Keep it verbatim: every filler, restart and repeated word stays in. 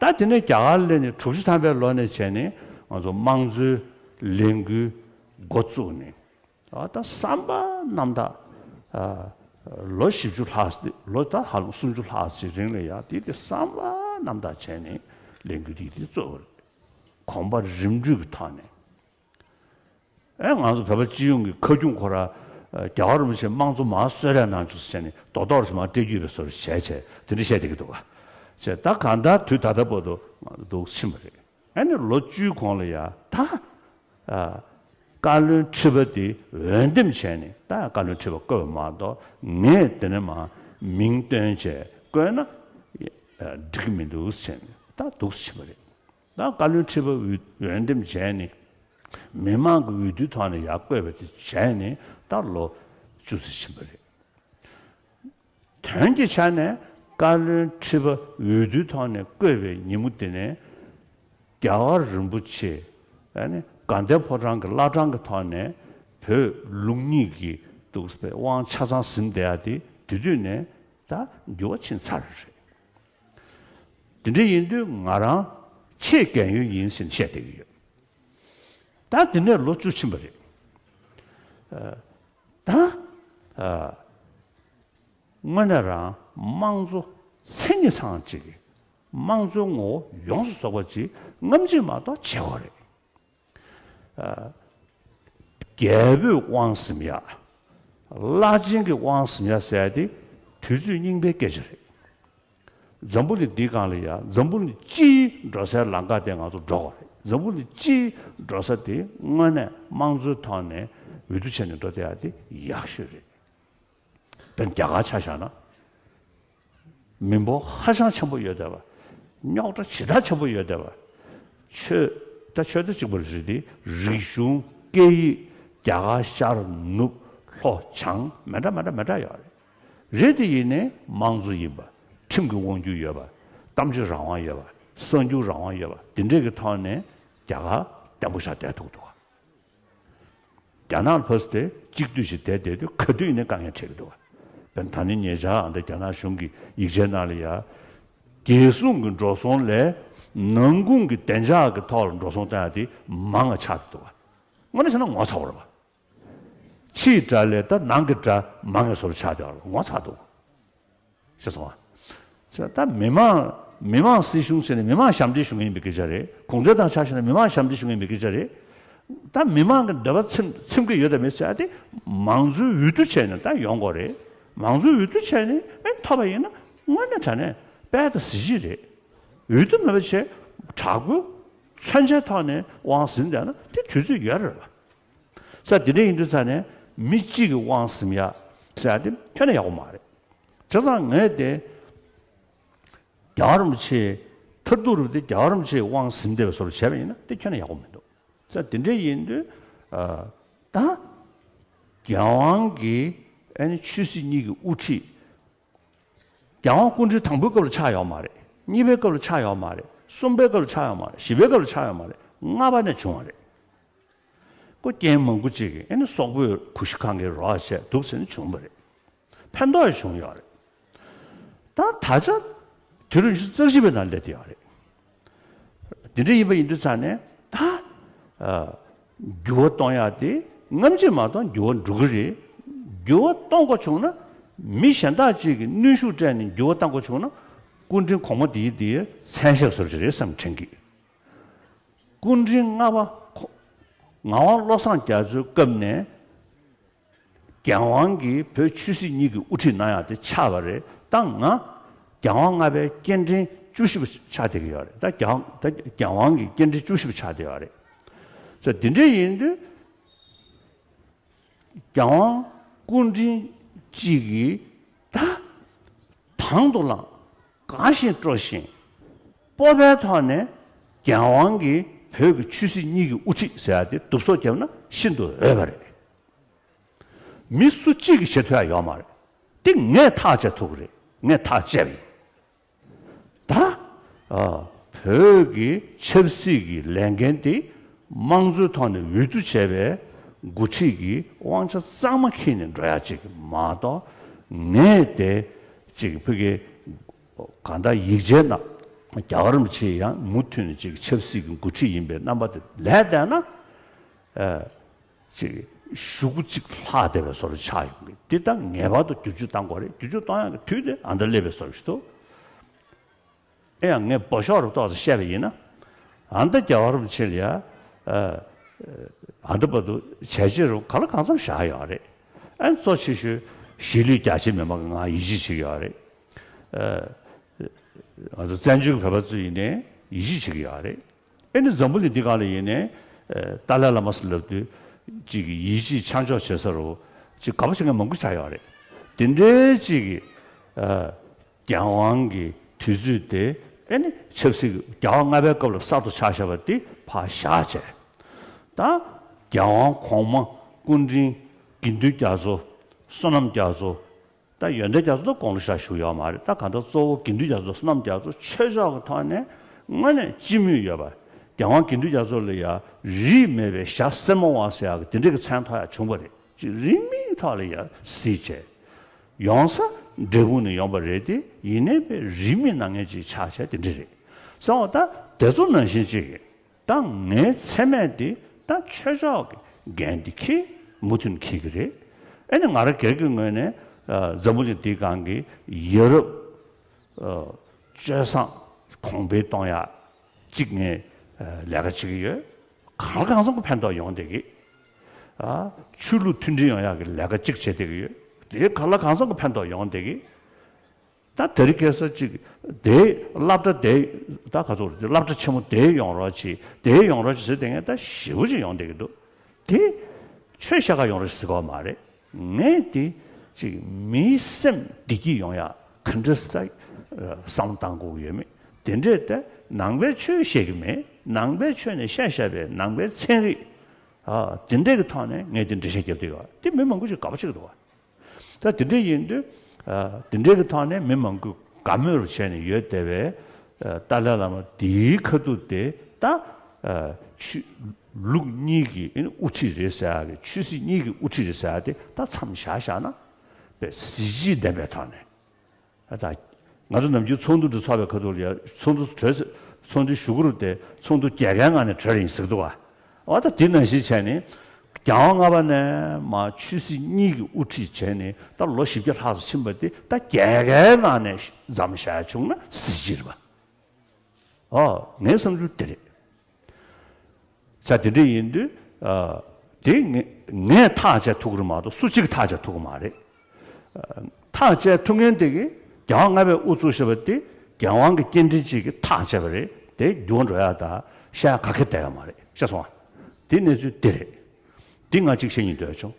ཨ་དེ་ནས་རྒྱ་གར་སླེབས་ནས་དྲུག་ཅུ་ཐམ་པའི་ལོ་ནས་བྱས་ནས་ང་ཚོ་དམངས་གཙོའི་ལས་འགུལ་འགོ་བཙུགས་ནས། ཨ་ད་བསམ་པ་རྣམ་དག་ཨ་ལོ་བཞི་བཅུ་ལྷག་ཙམ། ལོ་ད་ཧ་ལམ་སུམ་ཅུ་ལྷག་ཙམ་རིང་ལ་ཡང་དེ་དེ་བསམ་པ་རྣམ་དག་བྱས་ནས་ལས་འགུལ་དེ་དེ་བཙུགས་པ་རེད། གོམ་པ་རིམ་བགྲོད་ཀྱི་ཐོག་ནས། ཨེ་ང་ཚོ་བོད་པ་སྤྱི་ཡོངས་ཀྱི་ཁ་རྒྱུན་ཁོ་ར་ཨ་རྒྱལ་བ་རིན་པོ་ཆེ་དམངས་གཙོ་མར་གསོལ་རས་གནང་བྱུང་ཟེར་བྱས་ནས་རྡོག་རྡོག་རེ་མར་སྤྲད་རྒྱུ་ཡོད་པའི་བཟོ་འདྲ་བྱས་བྱས་དེ་འདྲ་བཤད་བསྡད་ཀྱི་འདུག་ག། བྱས་ད་གང་ལྟར་དུས་ད་ལྟ་བར་དུ་ང་ཚོ་འདུག་ཕྱིན་པ་རེད། ཨ་ནི་ལོ་བཅུའི་གོང་ལ་ཡ་ད་ཨ་བཀའ་བློན་ཁྲི་པ་དེ་འོས་འདེམས་བྱས་ནས། ད་བཀའ་བློན་ཁྲི་པ་བསྐོས་པ་མ་གཏོགས་ངས་དེ་ནས་མར་མིང་བཏོན་བྱས་བསྐོས་ན་ཨ་འགྲིག་གི་མི་འདུག་ཟེར་ནས་ད་འདུག་ཕྱིན་པ་རེད། ད་བཀའ་བློན་ཁྲི་པ་འོས་འོས་འདེམས་བྱས་ནས་མི་མང་གི་འོས་བསྡུའི་ཐོག་ནས་ཡར་བསྐོས་པ་དེ་བྱས་ནས་ད་ལོ་བཅུ་ཙམ་ཕྱིན་པ་རེད། དོན་གྱི་ཆ་ནས་བཀའ་བློན་ཁྲི་པ་འོས་བསྡུའི་ཐོག་ནས་བསྐོས་པའི་ཉིན་མོ་དེ་ནས་རྒྱལ་བ་རིན་པོ་ཆེ་ཨ་ནི་དགའ་ལྡན་ཕོ་བྲང་གི་བླ་བྲང་གི་ཐོག་ནས་བོད་ལུགས་གཉིས་ཀྱི་འདུག་སེ་དབང་ཆ་ཚང་ཟིན་བསྡད་ཡ་དེ་དེ་དུས་ནས་ད་འགྱུར་བ་ཕྱིན་ཚར་རེད། དེ་འདྲ་ཡིན་དུས་ང་རང་ཆེས་རྒན་ཡོལ་ཡིན་ཟེར་ནས་བཤད་བསྡད་ཀྱི་ཡོད། ད་དེ་ནས་ལོ་བཅུ་ཕྱིན་པ་རེད། ཨ་ད་ཨ་དངོས་གནས་རང་དམངས་གཙོ་མཚན་ཉིད་ཚང་གཅིག་གི་དམངས་གཙོའི་ངོ་བོ་ཡོངས་སུ་རྫོགས་པ་ཅིག་སྔ་ཕྱི་མ་གཏོགས་བྱེད་དགོས་རེད། ཨ་རྒྱལ་པོས་དབང་ཟིན་ཡག་བླ་ཆེན་གྱིས་དབང་ཟིན་ཡག་ཟེར་ཡ་དེ་དུས་ཚོད་རྙིང་པའི་སྐད་ཆ་རེད། འཛམ་བུ་གླིང་འདིའི་སྒང་ལ་ཡ་འཛམ་བུ་གླིང་སྤྱིའི་འགྲོ་སའི་ལམ་ཁ་དེ་ང་ཚོ་འགྲོ་དགོས་རེད། འཛམ་བུ་གླིང་སྤྱིའི་འགྲོ་ས་དེ་དངོས་གནས་དམངས་གཙོའི་ཐོག་ནས་འོས་བསྡུ་བྱས་ནས་འགྲོ་བསྡད་ཡ་དེ་ཡག་ཤོས་རེད། དཔེར་ན་རྒྱ་གར་ཆ་བཞག་ན། མི་འབོར་ཧ་ཅང་ཆེན་པོ་ཡོད་བསྡད་པ། རྙོག་དྲ་ཇི་ལྟར་ཆེན་པོ་ཡོད་བསྡད་པ། ཆོས་ད་ཆོས་ད་གཅིག་པ་རེད་དེ། རིག་གཞུང་། སྐད་ཡིག་རྒྱ་གར་ཤར་ནུབ་ལྷོ་བྱང་མི་འདྲ་མི་འདྲ་མི་འདྲ་ཡོད་རེད། རེད་དེ་ཡིན་ནའི་དམངས་གཙོ་ཡིན་པ། ཁྲིམས་ཀྱི་དབང་སྒྱུར་ཡོད་པ། གཏམ་བརྗོད་རང་དབང་ཡོད་པ། གསར་འགྱུར་རང་དབང་ཡོད་པ། དེ་འདྲས་ཀྱི་ཐོག་ནས་རྒྱ་གར་བརྟན་པོ་ཞིག་བསྡད་ཐུབ་འདུག་ག། རྒྱ་ནག་ལ་ཕར་ཚུར་དེ་གཅིག་སྡུད་ཅིག་བསྡད་བསྡད་དུས་ག་དུས་ཡིན་ནའི་དཀའ་ངལ་འཕྲད་ཀྱི་འདུག་བ། དཔེར་ན་ད་ནི་ཉེ་ཆར་ཨ་འདི་རྒྱ་ནག་གཞུང་གི་ཡིག་ཆའི་ནང་ལ་ཡ། རྒྱལ་སྲུང་གི་འགྲོ་སོང་ལས་ནང་ཁུངས་ཀྱི་བདེ་འཇགས་ཀྱི་ཐོག་ལ་འགྲོ་སོང་བཏང་ཡ་དེ་མང་བ་ཆགས་བསྡད་འདུག་བ། དངོས་གནས་བྱས་ན་ངོ་ཚ་བོ་རེད་བ། ཕྱིའི་དགྲ་ལས་ད་ནང་གི་དགྲ་མང་བའི་བཟོ་འདྲ་ཆགས་བསྡད་པ་ལ་ངོ་ཚ་འདུག་ཤེས་སོང་ང་། ད་མི་མང་མི་མང་སྲིད་གཞུང་བྱས་ནས་མི་མང་ཞབས་འདེགས་ཞུ་མཁན་ཡིན་པའི་སྐད་ཆ་རེད། གུང་ཁྲན་ཏང་ཆ་བཞག་ན་མི་མང་ཞབས་འདེགས་ཞུ་མཁན་ཡིན་པའི་སྐད་ཆ་རེད། ད་མི་མང་གི་འདོད་པ་ཚིམ་ཚིམ་གྱི་ཡོད་དམ་མེད་ཟེར་ཡ་དེ་མང་གཙོའི་འོས་བསྡུ་བྱས་ནས་ད་ཡོང་དགོས་རེད། མང་གཙོའི་འོས་བསྡུ་བྱས་ནས་ཨེ་ཐོབ་པ་ཡིན་ན་དངོས་གནས་དྲང་གནས་དཔལ་དང་གཟི་བརྗིད་རེད། འོས་བསྡུ་མེད་པ་བྱས་དྲག་པོའི་མཚོན་ཆའི་ཐོག་ནས་དབང་ཟིན་བསྡད་ན་དེ་དུས་ཚོད་ཡོད་རེད་བ། ས་དེ་འདྲ་ཡིན་དུས་ཙང་ནས་མི་གཅིག་གི་དབང་ཟིན་ཡ་ཟེར་ཡ་དེ་ཁྱོན་ནས་ཡག་པོ་མ་རེད། བྱས་ཙང་ངས་དེ་རྒྱལ་བ་རིན་པོ་ཆེ་མཐར་ཐུག་རུ་དེ་རྒྱལ་བ་རིན་པོ་ཆེའི་དབང་ཟིན་བསྡད་པའི་བཟོ་འདྲ་བྱས་པ་ཡིན་ན་དེ་ཁྱོན་ནས་ཡག་པོ་མི་འདུག་ས་དེ་འདྲ་ཡིན་དུས་ཨ་ད་རྒྱལ་དབང་གི་ཨ་ནི་ཆོས་སྲིད་གཉིས་ཀྱི་དབུ་ཁྲིད། རྒྱལ་དབང་སྐུ་ཕྲེང་དང་པོའི་སྐབས་ལ་ཆགས་ཡོད་མ་རེད། གཉིས་པའི་སྐབས་ལ་ཆགས་ཡོད་མ་རེད། གསུམ་པའི་སྐབས་ལ་ཆགས་ཡོད་མ་རེད། བཞི་པའི་སྐབས་ལ་ཆགས་ཡོད་མ་རེད། ལྔ་པ་ནས་བྱུང་བ་རེད། ཁོ་རྐྱེན་མང་པོ་ཅིག་གིས་ཨེ་ནི་སོག་པོས་གུ་ཤྲི་ཁང་གི་རོགས་བྱས་འདུག་ཟེར་ནས་བྱུང་བ་རེད། ཕན་ཐོགས་ཡང་བྱུང་ཡོད་རེད། ད་ད་ཆ་དུས་རབས་ཉི་ཤུ་རྩ་གཅིག་པའི་ནང་སླེབས་བསྡད་ཡོད་རེད། དེ་འདྲ་ཡིན་པ་ཡིན་དུས་ཙང་ནས་ད་ཨ་འགྱུར་བ་གཏོང་ཡག་དེ་སྔ་ཕྱི་མ་གཏོགས་འགྱུར་བ་འགྲོ་གི་རེད། འགྱུར་བ་གཏོང་དགོས་བྱུང་ན་མི་གཞན་དག་ཅིག་གིས་གནོན་ཤུགས་སྤྲད་ནས་འགྱུར་བ་གཏོང་དགོས་བྱུང་ན་སྐུ་ཕྲེང་གོང་མ་དེའི་དེའི་མཚན་ཞབས་བཟོ་རྒྱུ་རེད་བསམ་དྲན་གི། སྐུ་ཕྲེང་ལྔ་པ་ཁོ་ངག་དབང་བློ་བཟང་རྒྱ་མཚོའི་སྐབས་ནས། རྒྱལ་དབང་གིས་བོད་ཆོས་སྲིད་གཉིས་ཀྱི་དབུ་ཁྲིད་གནང་ཡག་དེ་ཆགས་པ་རེད། ད་ང་རྒྱལ་དབང་ལྔ་པའི་སྐྱེ་ཕྲེང་བཅུ་བཞི་པ་ཆགས་བསྡད་ཀྱི་ཡོད་རེད། ད་རྒྱལ་དབང་ད་རྒྱལ་དབང་གི་སྐྱེ་ཕྲེང་བཅུ་བཞི་པ་ཆགས་བསྡད་ཡོད་རེད། ཙང་དེ་འདྲ་ཡིན་དུས་རྒྱལ་དབང་སྐུ་ཕྲེང་གཅིག་གིས་ད་དང་དུ་བླངས། དགའ་བཞིན་སྤྲོ་བཞིན་སྤོབས་པའི་ཐོག་ནས་རྒྱལ་དབང་གིས་བོད་ཀྱི་ཆོས་སྲིད་གཉིས་ཀྱི་དབུ་ཁྲིད་ཟེར་ཡག་དེ་བསྡུ་གསོག་བརྒྱབ་ན་ཤིན་ཏུ་འོས་པ་རེད། མི་སུ་གཅིག་གིས་བྱེད་ཐུབ་ཡག་ཡོད་མ་རེད། དེ་ངས་ཐག་བཅད་ཐུབ་ཀྱི་རེད། ངས་ཐག་བཅད་པ་ཡིན། ད་ཨ་བོད་ཀྱི་ཆབ་སྲིད་ཀྱི་ལས་འགན་དེ་དམངས་གཙོའི་ཐོག་ནས་འོས་བསྡུ་བྱས་པའི་འགོ་ཁྲིད་ཀྱི་དབང་ཆ་གཙང་མ་འཁྱེར་ནས་འགྲོ་ཡག་ཅིག་མ་གཏོགས། ངས་དེ་ཅིག་ཕ་གི་གང་ལྟར་ཡིག་ཆའི་ནང་ རྒྱལ་བ་རིན་པོ་ཆེ་ཡང་མུ་མཐུད་ནས་ཅིག་ཆབ་སྲིད་ཀྱི་འགོ་ཁྲིད་ཡིན་པའི་རྣམ་པ་དེ་ལས་བསྡད་ན། ཨ། ཅིག་གཞུག་གུ་གཅིག་ལྷག་བསྡད་པའི་བཟོ་འདྲ་ཆགས་ཡོང་གི་འདི་ད་ངེས་པར་དུ་བསྒྱུར་བཅོས་གཏང་དགོས་རེད། བསྒྱུར་བཅོས་གཏོང་ཡག་གི་དུས་དེ་ཨ་མདའ་སླེབས་པའི་བཟོ་འདྲ་ཞིག་འདུག་ཨེ་ཡང་ངས་འབོ་ཤོག་རུ་ཏོག་ཙམ་བཤད་པ་ཡིན་ན། ཨ་མདའ་རྒྱལ་བ་རིན་པོ་ཆེ་ལ་ཡ། ཨ། ཨ་མདའ་བར་དུ་བྱས་རྗེས་རུ་ག་ལ་གང་འཚམ་བཞག་ཡོད་རེད། ཨ་ནི་གཙོ་ཆེ་ཤོས་གཞིས་ལུས་རྒྱ་ཆེ་མི་མང་གི་ངང་ཡིད་ཆེས་བྱེད་ཀྱི་ཡོད་རེད། ཨ། ང་ཚོ་བཙན་བྱོལ་གྱི་བོད་པ་ཚོ་ཡིན་ནའི་ཡིད་ཆེས་བྱེད་ཀྱི་ཡོད་རེད། ཨེ་ནི་འཛམ་བུ་གླིང་འདི་སྒང་ལ་ཡིན་ནའི་ཨ་ཏཱ་ལའི་བླ་མ་ཟེར་ལབ་དུས་ཅིག་གི་ཡིད་ཆེས་ཆ་འཇོག་བྱེད་ས་རུ་ཅིག་དགའ་པོ་བྱེད་མཁན་མང་པོ་ཆགས་ཡོད་རེད། དེ་འདྲའི་ཅིག་གི་ཨ། རྒྱལ་དབང་གི་དུས་ཚོད་དེ་ཨེ་ནི་ཆབ་སྲིད་རྒྱལ་བ་ལྔ་པའི་སྐབས་ལ་གསར་དུ་ཆགས་བཞག་པ་དེ་ཕར་བཞག་བྱས། ད་རྒྱལ་དབང་གོང་མ་སྐུ་ཕྲེང་དགེ་འདུན་རྒྱ་མཚོ། བསོད་ནམས་རྒྱ་མཚོ། ད་ཡོན་ཏན་རྒྱ་མཚོ་ད་དགུང་ལོ་ཞེ་དྲག་བཞུགས་ཡོད་མ་རེད། ད་གང་ལྟར་གཙོ་བོ་དགེ་འདུན་རྒྱ་མཚོ་དང་བསོད་ནམས་རྒྱ་མཚོ་ཆོས་ཕྱོགས་ཀྱི་ཐོག་ནས་དངོས་གནས་སྤྱི་མོས་ཡོད་པ། རྒྱལ་དབང་དགེ་འདུན་རྒྱ་མཚོ་ལ་ཡ་རིས་མེད་པའི་ཞྭ་སེར་མོ་བ་ཟེར་ཡག་གི་དེ་འདྲའི་གི་མཚན་ཐོགས་ཡག་བྱུང་བ་རེད། ཅིག་རིས་མེད་ཐོག་ལ་ཡ་གཟིགས་བྱས། ཡོང་ས་འབྲས་སྤུངས་ནས་ཡོང་པ་རེད་དེ། ཡིན་ནའི་པའི་རིས་མེད་གནང་མཁན་ཅིག་ཆགས་བྱས་དེ་འདྲ་རེད། སོང་བ་ད་དེ་ཚོ་ནང་བཞིན་ཅིག་ད་ངའི་མཚན་སྨད་དེ་ད་ཆོས་ཕྱོགས་ཀྱི་འགན་དེ་འཁྱེར། མུ་མཐུད་འཁྱེར་གྱི་རེད། ཨེ་ནི་ང་རང་སྒེར་གྱི་ངོས་ནས་ཨ་འཛམ་བུ་གླིང་འདིའི་སྒང་གི་ཡ་རབས་ཨ་སྤྱོད་བཟང་གོང་འཕེལ་གཏོང་ཡག་གཅིག་ངས་ཨ་ལས་ཀ་བྱེད་ཀྱི་ཡོད། གང་ལ་གང་འཚམ་གྱི་ཕན་ཐོགས་ཡོང་བསྡད་ཀྱི། ཨ་ཆོས་ལུགས་མཐུན་སྒྲིལ་ཡོང་ཡག་གི་ལས་ཀ་གཅིག་བྱེད་བསྡད་ཀྱི་ཡོད། དེ་གང་ལ་གང་འཚམ་གྱི་ཕན་ཐོགས་ཡོང་བསྡད་ཀྱི། ད་དེ་རིང་ཁ་སང་ཅིག་དེའི་སློབ་གྲྭ་དེ་ད་ག་ཚོད་རེད། སློབ་གྲྭ་ཆེན་མོ་དེ་ཡོང་རོགས་གྱིས། དེ་ཡོང་རོགས་གྱིས་ཟེར་བསྡད་མཁན་ད་ཞེ་པོ་ཅིག་ཡོང་བསྡད་ཀྱི་འདུག་དེ་ཆོས་བཤད་ག་ཡོང་རོགས་ཟེར་གྱི་ཡོད་མ་རེད། ངས་དེ་ཅིག་མིའི་སེམས་བདེ་སྐྱིད་ཡོང་ཡག་ག་འདྲ་ཟེ་བསམ་བློ་གཏང་དགོས་ཀྱི་ཡོད་མེད་དེ་འདྲས། ད་ནང་པའི་ཆོས་བཤད་ཀྱི་མེད། ནང་པའི་ཆོས་ནས་བཤད་བཞག་པའི་ནང་པའི་ཚན་རིག་ཨ་དེ་འདྲས་ཀྱི་ཐོག་ནས་ངས་དེ་འགྲེལ་བཤད་རྒྱབ་བསྡད་ཡོད། དེ་མི་མང་པོ་ཅིག་དགའ་པོ་བྱེད་ཀྱི་འདུག་བ། ད་དེ་འདྲ་ཡིན་དུས་ཨ་དེ་འདྲའི་གི་ཐོག་ནས་མི་མང་པོས་དགའ་མོས་རུ་བྱས་ནས་ཡོད་བསྡད་པའི་ཨ་ཏཱ་ལའི་བླ་མ་དེའི་ཁ་ཐུག་དེ་ད་ཨ་ཆོས་ལུགས་གཉིས་ཀྱི་ཨ་ནི་དབུ་ཁྲིད་རེད་ཟེར་ཡག་གི། ཆོས་སྲིད་གཉིས་ཀྱི་དབུ་ཁྲིད་རེད་ཟེར་ཡག་དེ་ད་མཚམས་བཞག་བཞག་ན་དཔེ་གཟི་བརྗིད་ལྡན་པའི་ཐོག་ནས། ཨ་ད་ང་ཚོ་ནམ་རྒྱུན་ཚོགས་འདུ་འདི་ཚོགས་པའི་ཁ་ཐུག་ལ་ཡ་ཚོགས་འདུ་གྲོལ་ཚེ་ཚོགས་འདུའི་གཞུག་གུ་རུ་དེ་ཚོགས་འདུ་རྒྱལ་ཁའི་ངང་ནས་གྲོལ་ཡིན་ཟེར་གྱི་འདུག་བ། འོ་ད་དེ་ནང་བཞིན་བྱས་ནས་རྒྱལ་དབང་ལྔ་པ་ནས་མར་ཆོས་སྲིད་གཉིས་ཀྱི་དབུ་ཁྲིད་བྱས་ནས་ད་ལོ་བཞི་བརྒྱ་ལྷག་ཙམ་ཕྱིན་པ་དེ་ད་རྒྱལ་ཁའི་ངང་ནས་མཚམས་བཞག་བྱུང་ན་གཟི་བརྗིད་རེད་པ། ཨོ་ངའི་བསམ་ཚུལ་དེ་རེད། ས་དེ་འདྲ་ཡིན་དུས་ཨ་དེ་ངས་ངས་ཐག་བཅད་ཐུབ་ཀྱི་རེད་མ་གཏོགས་སུ་གཅིག་གིས་ཐག་བཅད་ཐུབ་ཀྱི་མ་རེད། ཨ་ཐག་བཅད་ཐུབ་མཁན་དེ་གི་རྒྱལ་དབང་ལྔ་པས་དབུ་བཙུགས་བཞག་པ་དེ་རྒྱལ་དབང་གི་སྐྱེ་ཕྲེང་གཅིག་གིས་ཐག་བཅད་པ་རེད། དེ་འགྱུར་བ་འགྲོ་ཡག་ད་བཤད་ཡག་ག་གེ་བསྡད་ཡོད་མ་རེད། ཤེས་སོང་ཨ། དེ་གནས་ཚུལ་དེ་རེད། དེ་ང་གཅིག་བཤད་སྙིང་འདོད་བྱུང་